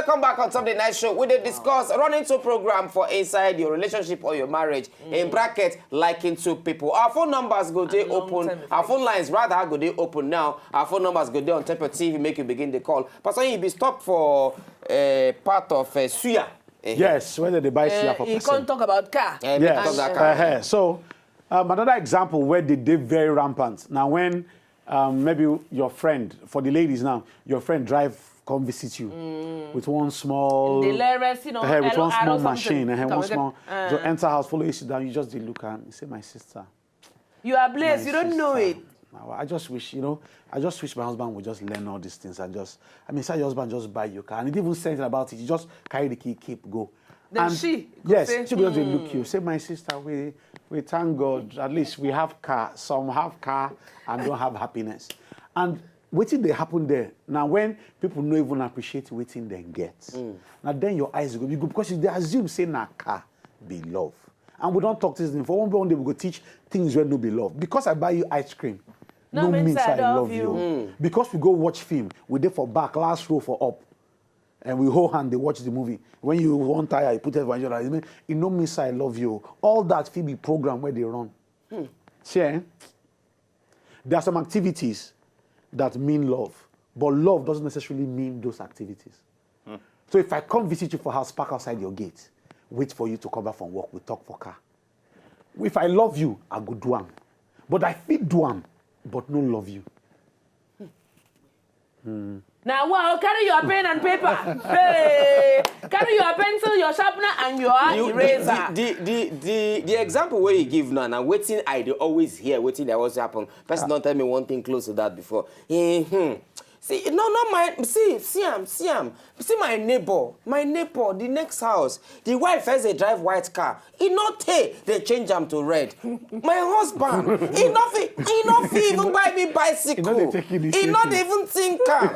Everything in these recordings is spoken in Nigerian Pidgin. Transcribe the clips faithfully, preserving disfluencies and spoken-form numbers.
Come back on Sunday night show. We dey discuss running two program for inside your relationship or your marriage. In bracket, liking two people. Our phone numbers go dey open. Our phone lines rather go dey open now. Our phone numbers go dey on top of T V. Make you begin the call. Pastor, you be stop for uh, part of uh, suya. Eh, Yes, whether they buy suya for He person. Can't talk about car. Eh, make Yes. talk that kind. Uh-huh. So um, another example where they dey very rampant. Now when um, maybe your friend, for the ladies now, your friend drive come visit you with one small The latest, you know, eh, with L O R one small or something. machine, eh, Come one again. small. Uh, So enter house, follow you sit down, you just dey look and say, "My sister, You are blessed. my You don't know sister, it. my wa- I just wish, you know, I just wish my husband would just learn all these things and just, I mean, say your husband just buy you car and he didn't even say anything about it. You just carry the key, keep go." Then and she go yes, say, she will just dey look you. Say, "My sister, we we thank God. At least we have car. Some have car and don't have happiness." And wetin dey happen there now when people no even appreciate wetin dem get. Now then your eyes go be good because you dey assume say na car be love. And we don talk this thing for one day, one day we go teach things wey no be love. Because I buy you ice cream, No no mean mean say say I I love love you. you. Because we go watch film, we dey for back last row for up, and we hold hand dey watch the movie. When you wan tire, you put head for your shoulder. E mean, e no mean say I love you. All that fit be program wey dey run. See, eh? There are some activities that mean love, but love doesn't necessarily mean those activities. So if I come visit you for house, park outside your gate, wait for you to come back from work, we talk for car. If I love you, I go do am. But I fit do am, but no love you. Now, wow, carry your pen and paper. Hey, carry your pencil, your sharpener, and your You- eraser. The, the, the, the, the example where you give now, now waiting, I dey always hear waiting that always happen. Person don't tell me one thing close to that before. Mm-hmm. See, no, not my, see, see am, see am. See my neighbor, my neighbor, the next house. The wife has a drive white car. E no tey, they change am to red. My husband, he no fit, he no fit even buy me bicycle. He no dey take initiative. He no dey even think am.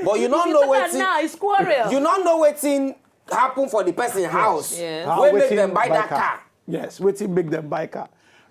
But you no know Look at wetin. Now, it's quarrel. You no know wetin happen for the person house. Yes. How Wey make wetin dem buy buy that car. Yes, wetin make them buy car.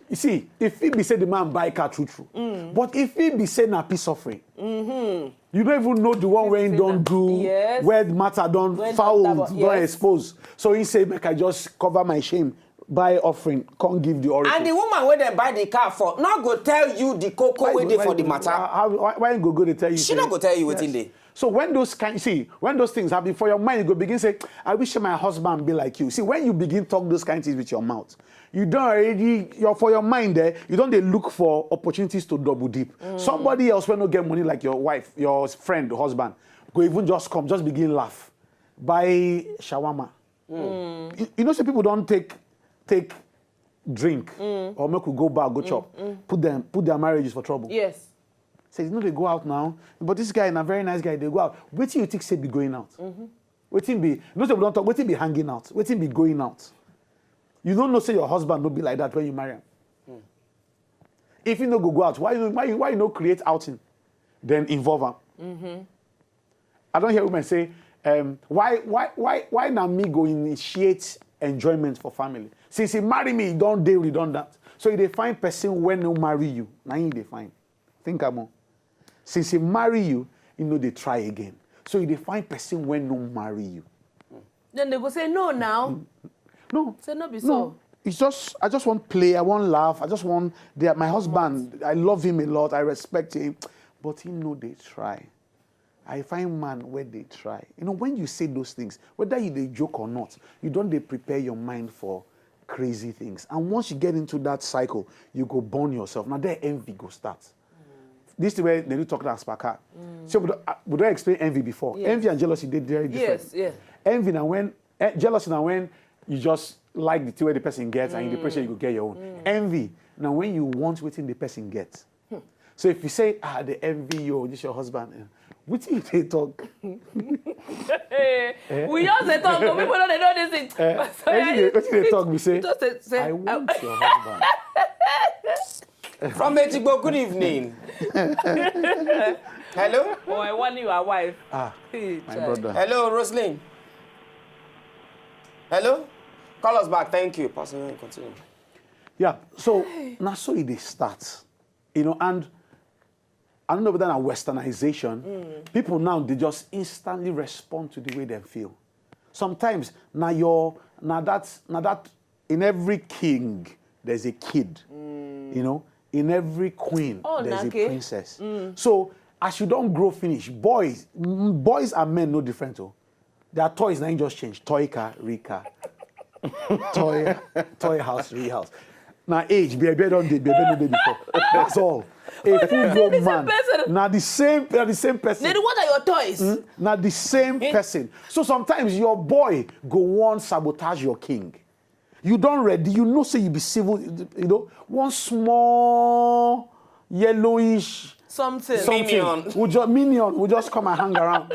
You see, if it be say the man buy car true true, but if it be say na peace offering, you don't even know the one wey he don do, Yes. where the matter don When foul, that don was- yes. expose. So he say, "Make I just cover my shame, buy offering, come give the oracle." And the woman wey dem buy the car for no go tell you the koko wey dey for the Why- matter. How, why, why go go dey tell you? She say- no go tell you wetin Yes. dey. So when those kind, see, when those things happen for your mind, you go begin say, "I wish my husband be like you." See, when you begin talk those kind things with your mouth, you don't already, you're for your mind there, you don't dey look for opportunities to double dip. Somebody else wey no get money like your wife, your friend, husband, go even just come, just begin laugh, buy shawarma. You, you know, say people don't take take drink or make we go bar, go chop, put them, put their marriages for trouble. Yes. Say, "You know they go out now, but this guy na very nice guy. They go out." Wetin you think say be going out? Wetin be? No say we don't talk. Wetin be hanging out? Wetin be going out? You don't know say your husband no be like that when you marry him. If you no go go out, why you why you why you no create outing? Then involve him. I don't hear women say, um, "Why why why why na me go initiate enjoyment for family? Since he marry me, he don dey redundant." So you dey find person wey no marry you. Na him you dey find. Think am o. Since he marry you, he no dey try again. So you dey find person wey no marry you. Then they go say no now. No. Say no be No. so. It's just I just want play. I want laugh. I just want they are my husband. I love him a lot. I respect him, but he no dey try. I find man where they try. You know, when you say those things, whether you dey joke or not, you don't dey prepare your mind for crazy things. And once you get into that cycle, you go burn yourself. Now there envy go start. This is where they do talk about spaka. So we don't, uh, we don't explain envy before. Yes. Envy and jealousy, they very different. Yes, yes. Envy now when eh, jealousy now when you just like the thing where the person gets and you the pressure you go get your own. Envy now when you want waiting the person gets. So if you say, "Ah, they envy you, this your husband," eh, wetin you dey talk? We just dey talk, but people don't know this thing. Eh, Sorry, wetin dey- wetin dey talk be say, just say, say, "I want your husband." From Ejigbo, good evening. Hello? Oh, I want your wife. Ah, Hey, my child. brother. Hello, Roslyn. Hello? Call us back. Thank you. Pastor, you continue. Yeah, so now so it dey start, you know, and I don't know whether na westernization. People now, they just instantly respond to the way they feel. Sometimes, na your, na that, na that, in every king, there's a kid. You know, in every queen, Oh, there's a Nake. Princess. So, as you don't grow finish, boys, mm, boys and men no different. Oh, their toys now just change. Toy car, re car. Toy, toy house, re house. Now age, baby don't dey, baby no dey before. That's all. A full grown man. Person. Now the same, na the same person. Then what are your toys? Na the same person. So sometimes your boy go wan sabotage your king. You don ready, you know say you be civil, you know, one small yellowish Something. something. Minion. Will just, minion will just come and hang around.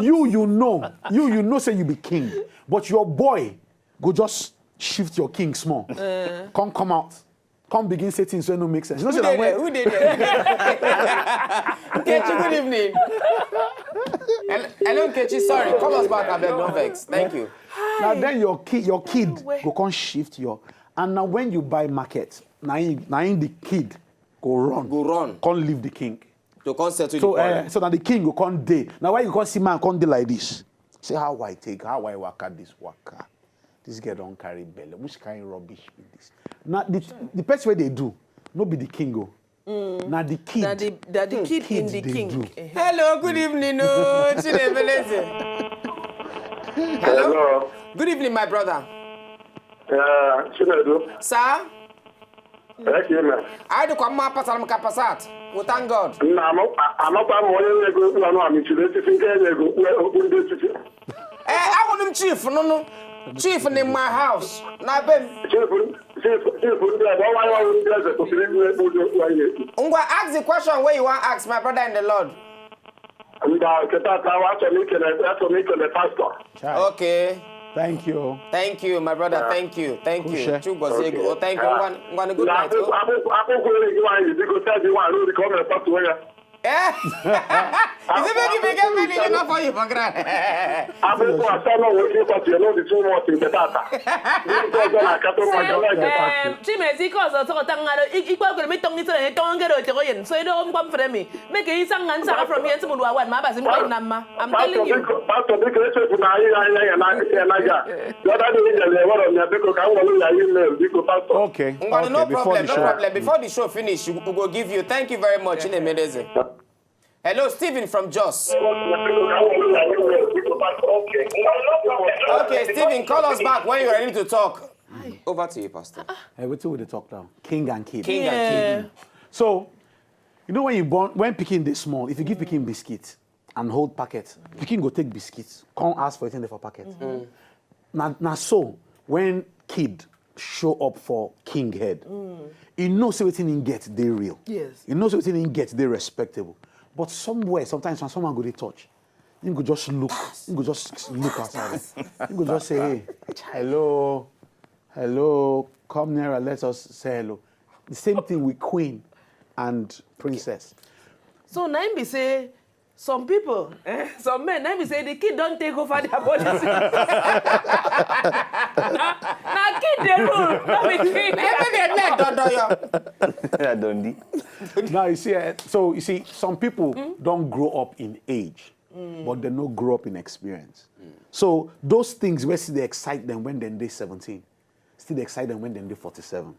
You, you know, you, you know say you be king, but your boy go just shift your king small. Come, come out. Come begin say things wey no make sense. You know Who say dey that there? when Who dey there? Nkechi, good evening. Hel- Hello, Nkechi. Sorry, call us back. I beg, don't vex. Thank you. Now then your kid, your kid way. Go come shift your. And now when you buy market, now in, now in the kid go run, Go run. Come leave the king. To come settle So the quarrel. Uh, so that the king go come dey. Now why you come see man come dey like this? Say how I take, how I waka this waka. This girl don't carry belly. Which kind of rubbish be this? Now the, the best way they do, no be the king go. Now the kid. That the, that the kid in Kids the dey king. do. Eh. Hello, good evening. Oh, Chinebeleze. Hello. Hello. Good evening, my brother. Yeah, Chinedu. Sir? Thank you, man. I do come up as I'm Kapasat. We thank God. Nna, amakwa m onye na-ego ụlọ anụ amịchiri echichi nke na-ego okpu ndị echichi. Eh, I want him chief. No, no. Chief in my house. Na bem. Chief, chief, chief ndị a, ọnwa ya ọrụ ndị eze kwesịrị ịbụ ekpu ụdị okpu anyị na-ekpu. Ngwa, ask the question where you want ask my brother in the Lord. Mba, nke tata, achọrọ m ikele, achọrọ m ikele pastọ. Chai. Okay. Thank you. Thank you, my brother. Thank you. Thank you. Kushe. Chugozie gị. Oh, thank you. Ngwa, ngwa, good Na night. akpụkpọ, akpụkpọ, akpụkpọ ụkwụ eri gị nwaanyị, biko, sị gị nwaanyị, ka ọ mere patuo ya. Eh? Is it making me get many enough for you, Bagra? Akpụkpọ asa na o nwere ike ịkwatu ya n'obi too much nke tata. Ndị nke ọzọ na-akatọ mma, ka like Em, Chimezi, ike ọzọ tọkọta ngara, i-, ikpe ọgụrụ m ịtọ ngịtịrị ya, ịtọ ngịrị oche oye. So, ịdọ ngwa m fere mi. Make it sound and sound from here to Muluawan, my basin, my nama. I'm Pastor, telling you. Biko, Pastor, biko, echefu na anyị ya, ya, ya, na, ya, na, ya. The other day, ya, ya, were on ya, biko, ka m nwere ya email, biko, Pastor. Okay. Ngwa, Okay. No Before problem, the no show. Problem. Before the show finish, we, we go give you. Thank you very much. Chinemedeze. Hello, Stephen from Jos. Biko, ka m nwere ya email, biko, Pastor. Okay. Okay, Stephen, call us back when you're ready to talk. Over to you, Pastor. Hey, wetin we dey talk now? King and kid. King and king. So, you know when you born, when pikin dey small, if you give pikin biscuit and hold packet, pikin go take biscuit, come ask for wetin dey for packet. Na, na so when kid show up for king head, he know say wetin he get dey real. Yes. He know say wetin he get dey respectable. But somewhere, sometimes when someone go dey touch, he go just look, he go just look outside. He go just say, "Hey, hello, hello, come nearer, let us say hello." The same thing with queen and princess. So, na him be say, some people, eh, some men, na him be say the kid don take over their bodies. Na, na kid dey rule, no be king. Maybe they let Dodoyo. Yeah, Dundee. Now you see, eh, so you see, some people don't grow up in age, but they no grow up in experience. So those things wey still dey excite them when dem dey seventeen, still dey excite them when dem dey forty-seven.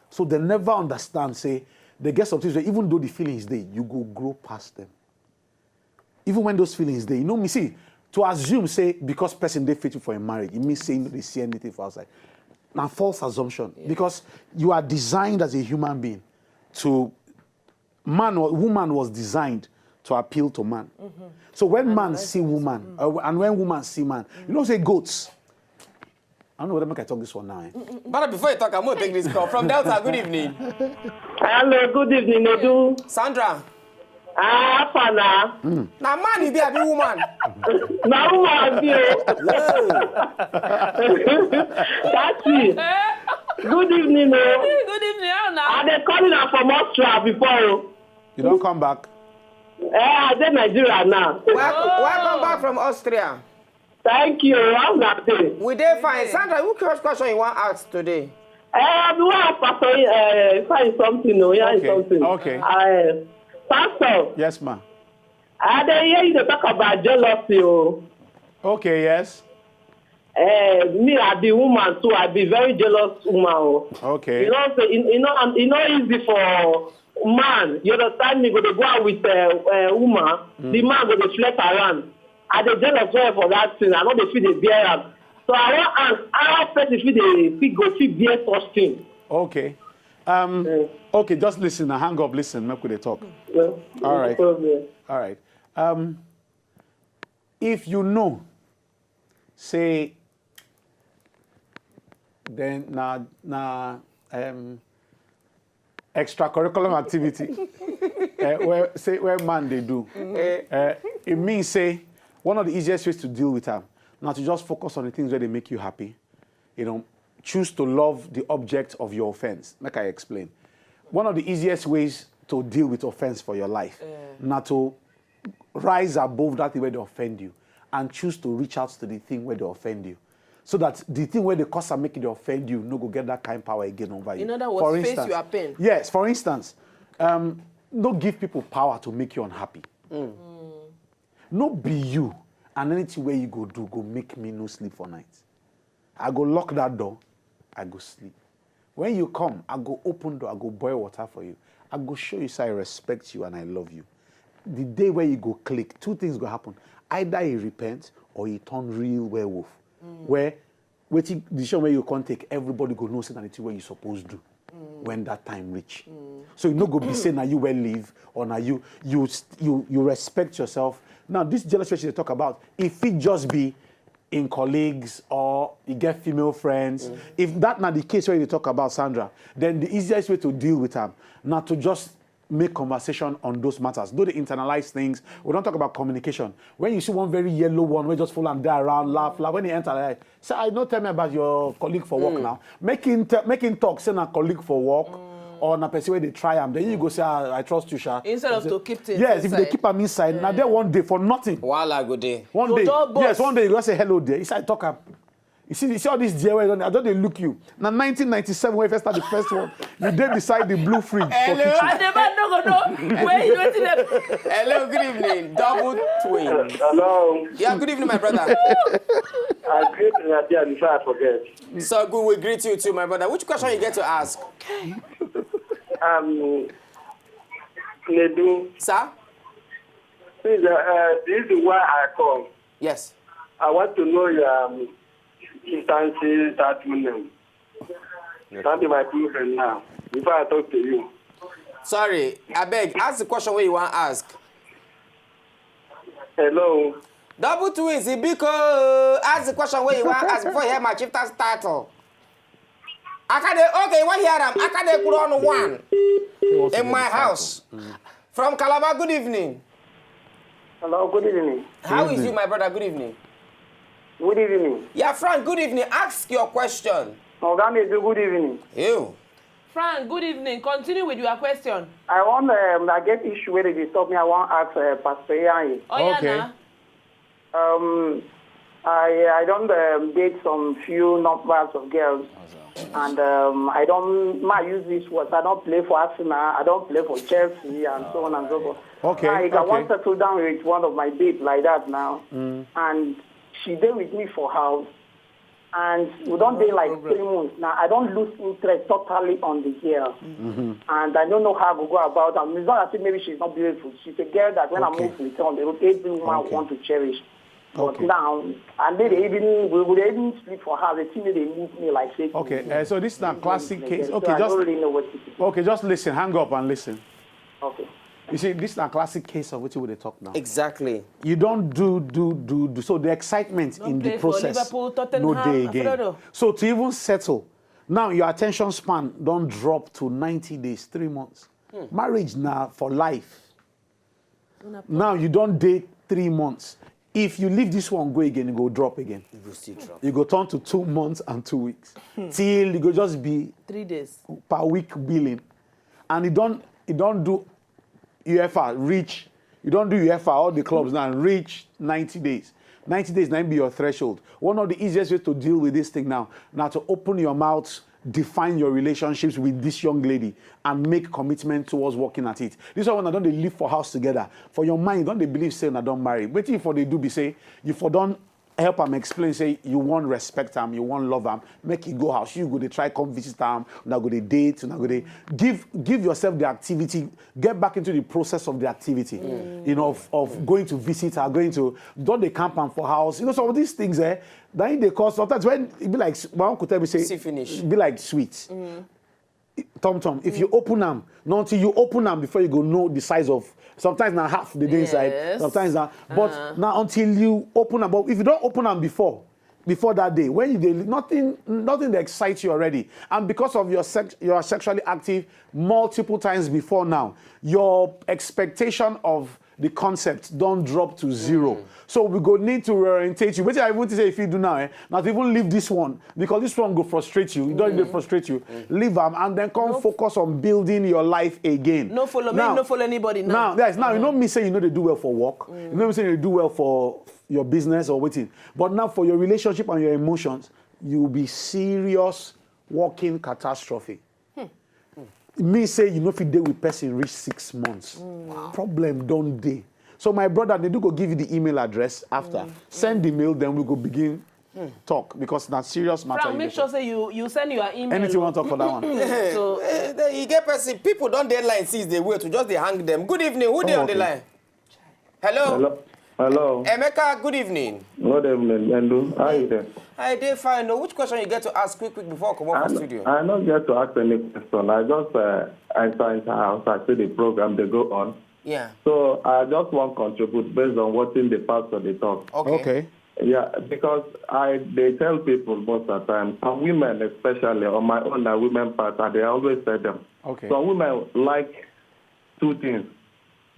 So they never understand say they get some things wey, even though the feelings dey, you go grow past them. Even when those feelings dey, you know me, see, to assume say because person dey faithful for a marriage, it means say you no dey see anything for outside. Na false assumption, because you are designed as a human being to, man or woman was designed to appeal to man. So when man see woman, uh, and when woman see man, you know say goats. I don't know whether make I talk this one now. Eh? But before you talk, I'm gonna take this call from Delta. Good evening. Hello, good evening, Edu. Sandra. Ah, Fana. Na man you be, abi woman? Na woman I be o. That's it. Good evening, o. Good evening, how na? I dey call you na from Austria before o. You don't come back. Eh, I dey Nigeria now. Welcome, welcome back from Austria. Thank you. How una dey? We dey fine. Sandra, which question you want ask today? Eh, I be wan ask Pastor, eh, find something o. Yeah, Okay, something. Okay. Eh, Pastor, Yes, ma. I dey hear you dey talk about jealousy o. Okay, yes. Eh, me, I be woman too. I be very jealous woman o. Okay. You know, say, you, you know, I'm- e no easy for man. You understand me? Go dey go out with a uh, uh, woman. The man go dey flirt around. I dey jealous well for that thing. I no dey fit dey bear am. So I wan ask how person fit dey fit go fit bear such thing. Okay. Um, okay, just listen and hang up, listen, make we dey talk. No, All right. Problem. All right. Um, if you know, say, then na na um, extracurriculum activity uh, where say where man they do. Uh, it means say one of the easiest ways to deal with them now to just focus on the things where they make you happy. You know, choose to love the object of your offense. Make I explain. One of the easiest ways to deal with offense for your life, not to rise above that thing where they offend you and choose to reach out to the thing where they offend you. So that the thing where they cause and make it offend you, no go get that kind of power again over you. In other words, for face instance, your pain. Yes, for instance, um, no give people power to make you unhappy. No be you and anything where you go do go make me no sleep for night. I go lock that door, I go sleep. When you come, I go open door, I go boil water for you. I go show you say I respect you and I love you. The day where you go click, two things go happen. Either you repent or you turn real werewolf. Where wetin decision where you can't take, everybody go know say na the thing where you supposed do when that time reach. So you no go be say na you well live or na you you st- you you respect yourself. Now this jealousy wey she dey talk about, if it just be in colleagues or you get female friends, if that na the case where you talk about Sandra, then the easiest way to deal with am na to just make conversation on those matters. Do the internalize things. We don't talk about communication. When you see one very yellow one, we just full and die around, laugh, laugh. When he enter, like, say, I don't tell me about your colleague for work now. Make him, te- make him talk, say na colleague for work or na person where they try am. Then you go say, ah, I trust you, sha. Instead of Say- to keep things Yes, if they inside. Keep am inside, now there one day for nothing. Wahala go dey. One You day, don burst. Yes, one day you just say hello there. Inside talk am. You see, you see all this dear way. I don't they look you. Now nineteen ninety-seven when you first start the first one, you dey beside the blue fridge for kitchen. And the man no go know where you waiting there. Hello, good evening. Double twins. Hello. Yeah, good evening, my brother. I greet Nadia before I forget. So good, we greet you too, my brother. Which question you get to ask? Um, Nedu, Sir? Please, uh, uh, the reason why I call, Yes. I want to know your um, instances that you name. That be my problem now. Before I talk to you. Sorry, I beg. Ask the question where you want to ask. Hello. Double twins, Ibiko. Ask the question where you want to ask before you hear my chieftain's title. I can't. Okay, you want to hear them? I can't put on one in my house. From Calabar, good evening. Hello, good evening. How is you, my brother? Good evening. Good evening. Yeah, Frank, good evening. Ask your question. Oga Nedu, good evening. You. Frank, good evening. Continue with your question. I want um, I get issue where they disturb me. I want ask uh, Pastor Iyayi. Oh, yeah, Okay. Nah. Um, I I don't um, date some few numbers of girls, and um, I don't. Ma use this words. I don't play for Arsenal. I don't play for Chelsea, and so on and so forth. Okay, I, I okay. want to settle down with one of my babe like that now, and she dey with me for house, and we don't dey like three months now. I don't lose interest totally on the girl, and I don't know how to go about. And it's not as if maybe she's not beautiful. She's a girl that when Okay. I move with her on the road, every woman Okay. want to cherish. But Okay. now, and they dey even we would even sleep for her. The thing they move me like say. Okay, uh, so this is now classic case. So Okay, I just don't really know what to do. Okay, just listen, hang up and listen. Okay. You see, this is now classic case of what we dey talk now. Exactly. You don't do do do do. So the excitement Don't in the play for process Liverpool, no Tottenham, day again. Alfredo. So to even settle now, your attention span don't drop to ninety days, three months. Marriage now for life. Now you don't date three months. If you leave this one go again, it go drop again. You go still drop. You go turn to two months and two weeks till you go just be Three days. per week billing, and you don't you don't do UEFA reach. You don't do UEFA all the clubs now reach ninety days. Ninety days now be your threshold. One of the easiest ways to deal with this thing now now to open your mouth Define your relationships with this young lady and make commitment towards working at it. This one, una don dey live for house together. For your mind, you don dey believe say una don marry. Wetin you for dey do be say you for don help am explain say you wan respect am, you wan love am, make e go house. You go dey try come visit am, una go dey date, una go dey give give yourself the activity, get back into the process of the activity, you know, of, of going to visit her, going to don dey camp am for house. You know, some of these things, eh, na im dey cause sometimes when e be like s- my uncle tell me say See finish. E be like sweet. Tom Tom, if you open am, not until you open am before you go know the size of. Sometimes na half the day inside. Yes. Sometimes na, but Uh-huh. Now until you open am. But if you don't open am before, before that day, when you dey nothing, nothing that excites you already, and because of your sex, you are sexually active multiple times before now, your expectation of the concept don't drop to zero. So we go need to reorientate you. Wetin I even say if you do now, eh, not even leave this one because this one go frustrate you. It don't even frustrate you. Leave am and then come focus on building your life again. No follow me, Now, no follow anybody now. Now, yes, now you know me say you know they do well for work. You know me say you do well for your business or waiting. But now for your relationship and your emotions, you will be serious working catastrophe. Mean say you no fit dey with person reach six months. Problem don dey. So my brother, they do go give you the email address after. Send the mail, then we go begin talk because na serious matter. Frank, you make dey sure talk. Say you you send your email. Anything you want talk for that one? So Eh, then you get person, people don dey line since they wait to just dey hang them. Good evening, who dey Oh, on the okay. Line? Hello? Hello. Hello. Emeka, good evening. Good evening, Endu. How you doing? I dey fine. Oh. Which question you get to ask quick, quick before I come off I, the studio? I not get to ask any question. I just uh, enter into house. I see the program they go on. Yeah. So I just want contribute based on what in the pastor they talk. Okay. Okay. Yeah, because I they tell people most of the time, some women especially, on my own, uh, women part, I they always tell them. Okay. Some women like two things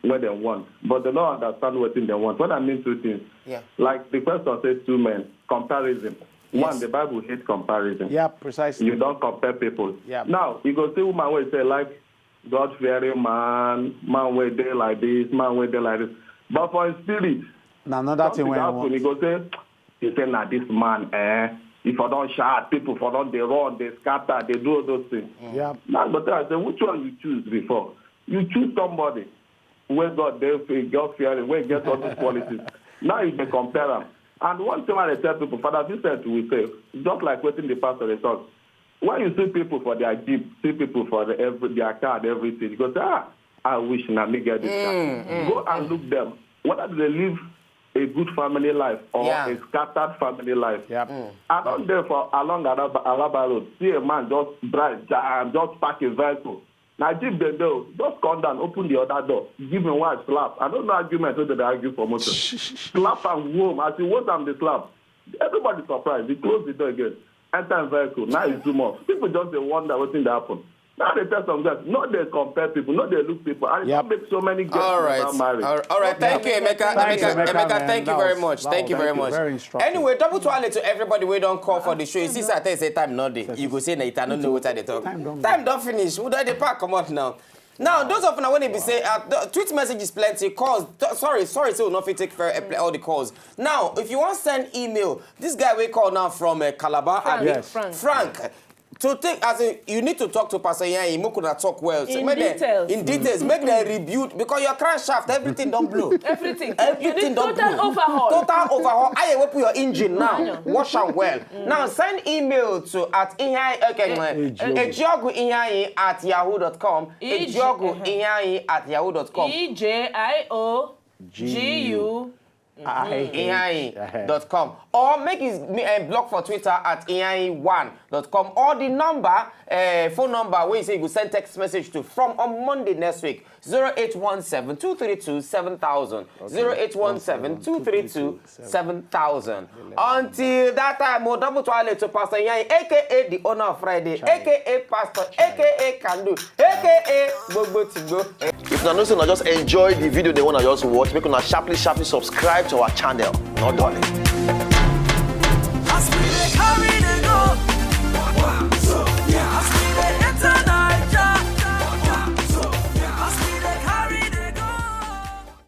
what they want, but they don't understand what thing they want. What I mean two things, Yeah. Like the question says two men, comparison. One, Yes. The Bible hates comparison. Yeah, precisely. You don't compare people. Yeah. Now, you go see woman where say like God-fearing man, man where they like this, man where they like this. But for his spirit, Na another thing something wey I happen, want. He go say, he say, "Na this man, eh? If I don't shout, people for don't they run, they scatter, they do all those things." Yeah. Now, but I say, which one you choose before? You choose somebody where God they God fearing, where get all these qualities. Now you dey compare them. And one thing I dey tell people, Father Vincent will say, just like wetin the pastor dey talk. When you see people for their jeep, see people for the, every, their car and everything, you go say, "Ah, I wish na me get this car." Go and look them. Whether they live a good family life or Yeah. A scattered family life. Yep. I don't there for along Alaba, Alaba Road. See a man just drive, jam, just park a vehicle. Now jeep dem dey, just come down, open the other door, give him one slap. I don't know argument wey dem dey argue for motor. Slap am whom. As he hold am the slap, everybody surprised. He close the door again, enter him vehicle. Now he zoom off. People just dey wonder wetin dey happen. Now they tell some guys, no dey compare people, no dey look people. And Yep. It don't make so many girls All right. Never marry. All right. All right. Thank you, Emeka. Thanks, Emeka, Emeka, Emeka, man. Thank you That very was, much. that Thank was you very very much. Very instructive. Anyway, double twale to everybody wey don call for the show. You see, say I tell you say time no dey. You go say na it, I no know what I dey talk. Time don Time go. Don finish. We don dey pack comot now. Now, those of una when they be say uh, the tweet messages plenty calls. T- sorry, sorry, so we no fit take fair, uh, all the calls. Now, if you want send email, this guy we call now from uh, Calabar. Frank. Abi? Yes. Frank. Frank. To take as in, you need to talk to Pastor Iyayi. Make una talk well. So In make dem- details. In details. Make them rebuild because your crankshaft, everything don't blow. Everything. Everything You need don't total blow. Overhaul. Total overhaul. I will put your engine now. Wash am well. Now send email to at iyayi okay, Ejiogu. Ejiogu iyayi at yahoo dot com. Ej- Ejiogu iyayi at yahoo dot com. E J I O G U. Iyayi dot com. Or make it me a block for Twitter at iyayi one dot com. Or the number, uh, phone number where you say you go send text message to from on Monday next week. Zero eight one seven two three two seven thousand. Zero eight one seven two three two seven thousand. Until that time, we'll double to our little Pastor Iyayi, A K A the owner of Friday, A K A Pastor, A K A Kandu, A K A Gbogbo Tigbo. If una know say una just enjoy the video they wanna just watch, make una sharply, sharply subscribe to our channel. Not done.